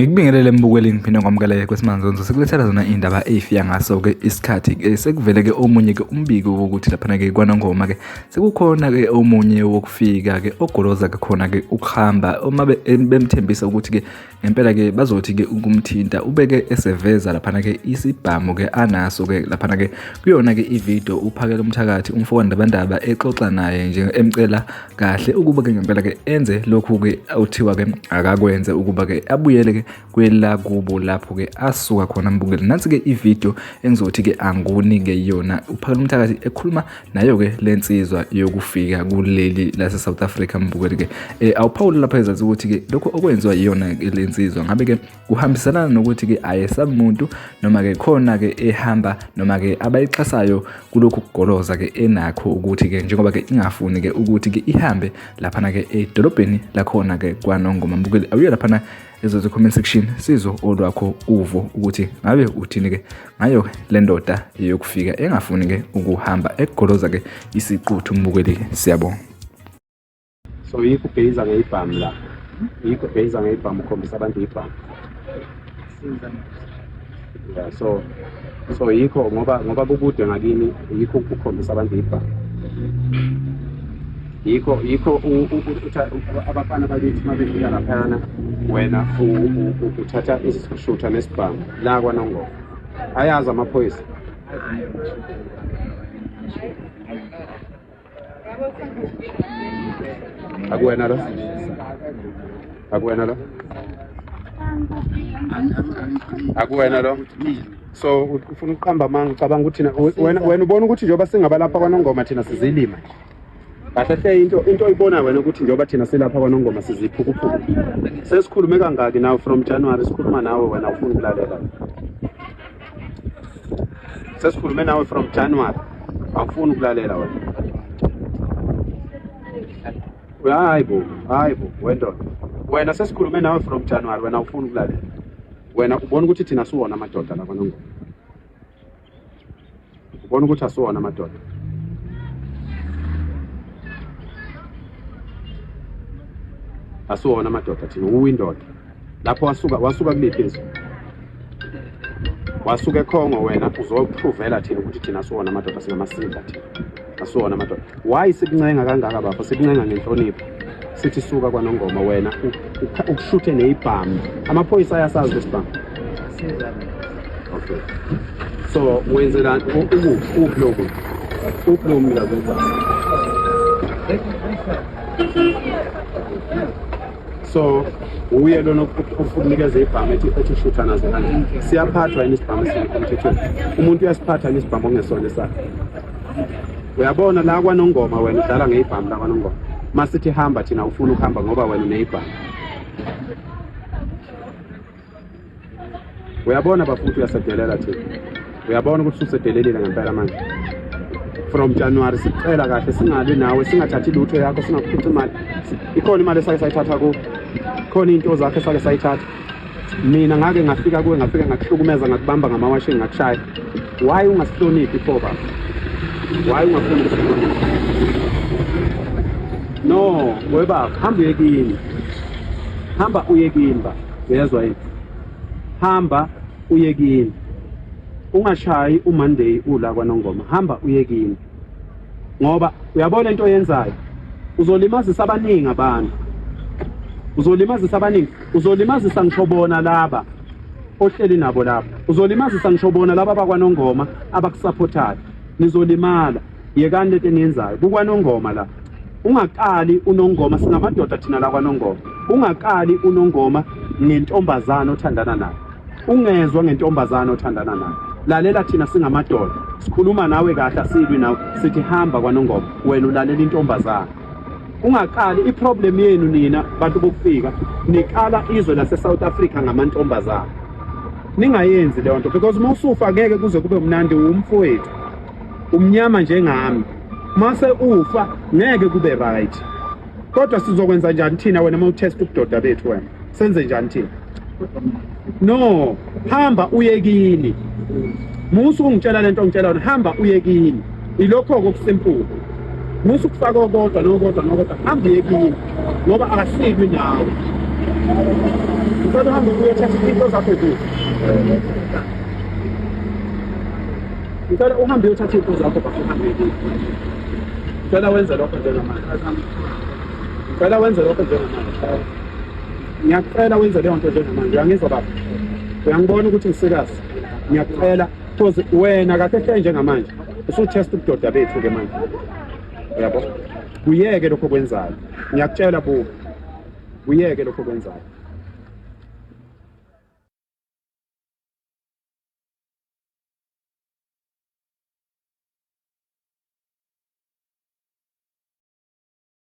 Ngikubingelele mbukeli ngiphinde ngikwamukele kwesimanzonzo sikulethela zona iy'ndaba ey'fika ngaso-ke isikhathi-ke sekuvele-ke omunye-ke umbiko wokuthi laphana-ke kwanongoma-ke sekukhona-ke omunye wokufika-ke ogoloza-ke khona-ke ukuhamba uma bemthembisa ukuthi-ke ngempela-ke bazothi-ke ukumthinta ubeke eseveza laphana-ke isibhamu-ke anaso-ke laphana-ke kuyona-ke ividiyo uphakela umthakathi umfowandabandaba exoxa naye nje emcela kahle ukuba-ke ngempela-ke enze lokhu-ke othiwa-ke akakwenze ukuba-ke abuyele-ke kwelakubo lapho-ke asuka khona mbukeli. Nansi-ke ividiyo engizothi-ke angunike yona uphakela umthakathi ekhuluma nayo-ke le nsizwa yokufika kuleli lase-South Africa mbukeli-ke. Awuphawule lapha ezazi ukuthi-ke lokhu okwenziwa iyona-ke le nsizwa ngabe-ke kuhambiselana nokuthi-ke ayesabi muntu noma-ke khona-ke ehamba noma-ke abayixhasayo kulokhu kugoloza-ke enakho ukuthi-ke njengoba-ke ingafuni-ke ukuthi-ke ihambe laphana-ke edolobheni lakhona-ke kwaNongoma mbukeli. Awuye laphana ezothi comment section sizwe olwakho uvo ukuthi ngabe uthini-ke ngayo-ke le ndoda yokufika engafuni-ke ukuhamba egoloza-ke isiquthu mbukeli-ke. Siyabonga. So yikho ubheyiza ngeyibhamu la, yikho ubheyiza ngeyibhamu ukhombisa abantu ibhamu. Yeah, so yikho ngoba kukude ngakini, yikho ukukhombisa abantu ibhamu. Yikho abafana bakithi uma befika laphayana, wena uthatha isishutha nesibhamu la kwaNongoma. Ayazi amaphoyisa. Akuwena lo? Akuwena lo? Akuwena lo? So ufuna ukuqamba amanga, ucabanga ukuthi wena ubona ukuthi njengoba singabalapha kwaNongoma thina sizilima. Kahle hle into oyibona wena ukuthi njengoba thina silapha kwaNongoma siziphukuphuku. Sesikhulume kangaki nawe from January sikhuluma nawe wena ufuna ukulalela. Sesikhulume nawe from January awufuni ukulalela wena. Hayi bo, hayi bo, wendoda. Wena sesikhulume nawe from January wena awufuni ukulalela. Wena ubona ukuthi thina siwona amadoda la kwaNongoma. Ubona ukuthi asiwona amadoda. Asiwona amadoda thina, uwindoda. Lapho wasuka kuliphi izwe? Wasuka eKhongo wena uzopruvela thina ukuthi thina asiwona amadoda, singamasimba thina. Asiwona amadoda. Why sikuncenga kangaka bafo? Sikuncenga ngenhlonipho. Sithi suka kwaNongoma wena ukushuthe neyibhamu. Amaphoyisa ayasazi lesibhamu. Okay. So wenzelani ukuphi uphi lokhu? Uphi lo mnikazi webhamu? So uye lona okunikeza ibhamu ethi ushutha nazo kanje. Siyaphathwa yini isibhamu esingekho emthethweni? Umuntu uyasiphatha yini isibhamu okungesona esakhe? Uyabona la kwaNongoma wena udlala ngeyibhamu la kwaNongoma. Masithi hamba thina ufuna ukuhamba ngoba wena uneyibhamu. Uyabona bafuthi uyasedelela thina. Uyabona ukuthi ususedelelile ngempela manje. From January sicela kahle singalwi nawe, singathathi lutho yakho, singakuphuci imali. Ikhona imali esake sayithatha kuwe. Khona into zakho esake sayithatha. Mina ngake ngafika kuwe, ngafika ngakuhlukumeza, ngakubamba ngamawashini, ngakushaya. Why ungasihloniphi pho baba? Why ungafuni ukusihlonipha? No, webaba, hamba uye kini. Hamba uye kini baba. Uyezwa yini? Hamba uye kini. Ungashayi uMonday ula kwaNongoma. Hamba uye kini. Ngoba uyabona into oyenzayo. Uzolimazisa abaningi abantu. Uzolimazisa abaningi. Uzolimazisa ngisho bona laba ohleli nabo lapha. Uzolimazisa ngisho bona laba abakwaNongoma abakusupportayo. Nizolimala. Yekani lento eniyenzayo. KukwaNongoma la. Ungaqali uNongoma, singamadoda thina la kwaNongoma. Ungaqali uNongoma ngentombazana othandana nayo. Ungezwa ngentombazana othandana nayo. Lalela thina singamadoda. Sikhuluma nawe kahle asilwi nawe. Sithi hamba kwaNongoma. Wena ulalela intombazana. Ungaqali iproblem yenu nina bantu bokufika niqala izwe lase South Africa ngamantombazana. Ningayenzi leyo nto because uma usufa ngeke kuze kube mnandi umfowethu. Umnyama njengami. Mase ufa ngeke kube right. Kodwa sizokwenza njani thina wena uma utest ubudoda bethu wena? Senze njani thina? No, hamba uye kini. Musa ukungitshela lento ongitshela yona, hamba uye kini. Ilokho-ke okusimple. Musa ukufaka okodwa nokodwa nokodwa, hamba uye kini ngoba akasilwi nawe. Ngicela uhambe uyothatha into zakho kuphi. Ngicela uhambe uyothatha into zakho bafo uhambe uye kini. Ngicela wenze lokho njengamanje. Ngicela wenze lokho njengamanje. Ngiyakucela wenze leyo nto njengamanje. Uyangizwa baba? Uyangibona ukuthi ngisikazi. Ngiyakucela because wena kahle hle njengamanje usu-test ubudoda bethu ke manje. Uyabo? Kuyeke lokho okwenzayo. Ngiyakutshela buka. Kuyeke lokho okwenzayo.